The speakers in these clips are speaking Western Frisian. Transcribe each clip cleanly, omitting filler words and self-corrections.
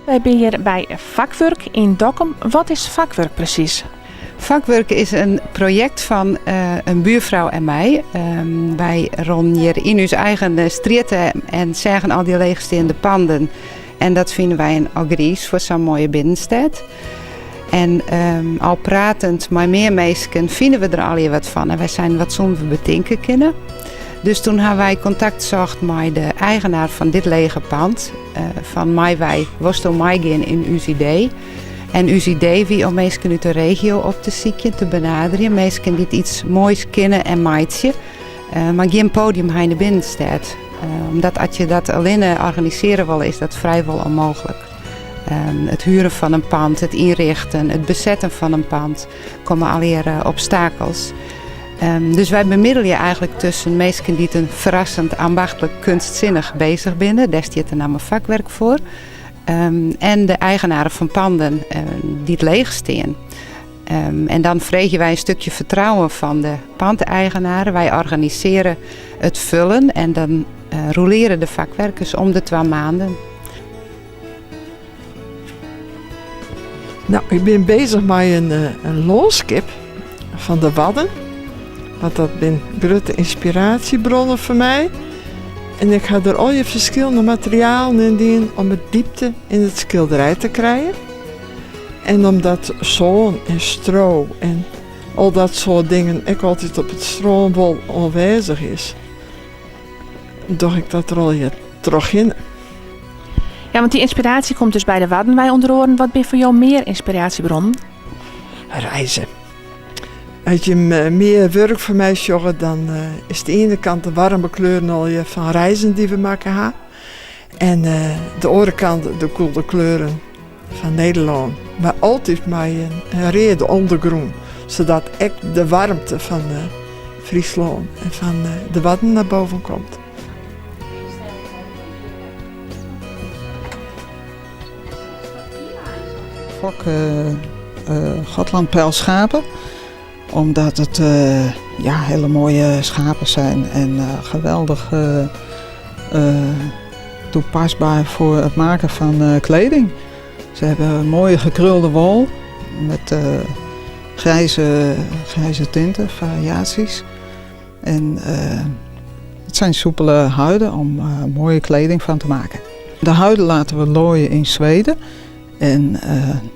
Wy binne hjir by Fakwurk yn Dokkum. Wat is Fakwurk presys? Fakwurk is in projekt fan in buurfrou en my. Wy rûnen hjir yn ús eigen strjitte en seagen al dy leechsteande panden. En dat fine wy in ôfgriis foar sa'n moaie binnenstêd. En al pratend mei mear minsken fine we der allegear wat fan. En wy seinen, wat soenen we betinke kinne? Dus toen ha wy kontakt socht mei de eigenaar fan dit lege pand. Fan mei wy, wolsto meigean yn ús idee? En ús idee wie om minsken út de regio op te sykjen, te benaderjen. Minsken dy't iets moais kinne en meitsje, mar gjin podium ha yn de binnenstêd. Omdat as je dat allinne organisearje wolle, is dat frijwol ûnmooglik. It huren fan in pand, it ynrichten, it besetten fan in pand, komme allegear obstakels. Dus wy bemiddelje eigentlik tusken minsken dy't in ferrassend ambachtlik kunstsinnich bezich binne, dêr stiet de namme Vakwerk foar, en de eigenaren fan panden dy't leech stean. En dan freegje wy in stikje fertrouwen fan de pandeigenaren. Wy organisearje it fullen en dan rouleare de fakwerkers om de twa maanden. No, ik bin bezich mei in lânskip fan de Wadden. Want dat binne grutte ynspiraasjebronnen foar my. En ik ha der allegear ferskillende materialen yn dien om de diepte yn it skilderij te krijen. En omdat sân en stro en al dat soart dingen ek altyd op it strân wol oanwêzich is, doch ik dat der allegear trochhinne. Ja, want dy ynspiraasje komt dus by de Wadden wei ûnder oaren. Wat binne foar jo mear ynspiraasjebronnen? Reizen. As je mear wurk fan my sjogge, dan is de iene kant de waarme kleuren allegear fan reizen dy't we makke ha. En de oare kant de koele kleuren fan Nederlân. Mar altyd mei in reade ûndergrûn, sadat ek de waarmte fan Fryslân en fan de Wadden nei boven komt. Fok Gotlandpelschapen, omdat it ja, hiele moaie schapen zijn en geweldich toepasbaar foar it maken fan kleding. Ze hebben mooie gekrulde wol met grijze, grijze tinten, variaties. En het zijn soepele huiden om mooie kleding van te maken. De huiden laten we looien in Zweden. En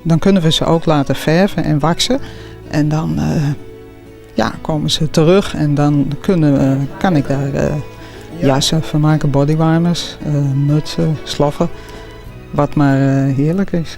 dan kunnen we ze ook laten verven en waksen. En dan ja, komen ze terug en dan kunnen we, kan ik daar jassen van maken, bodywarmers, mutsen, sloffen. Wat maar heerlijk is.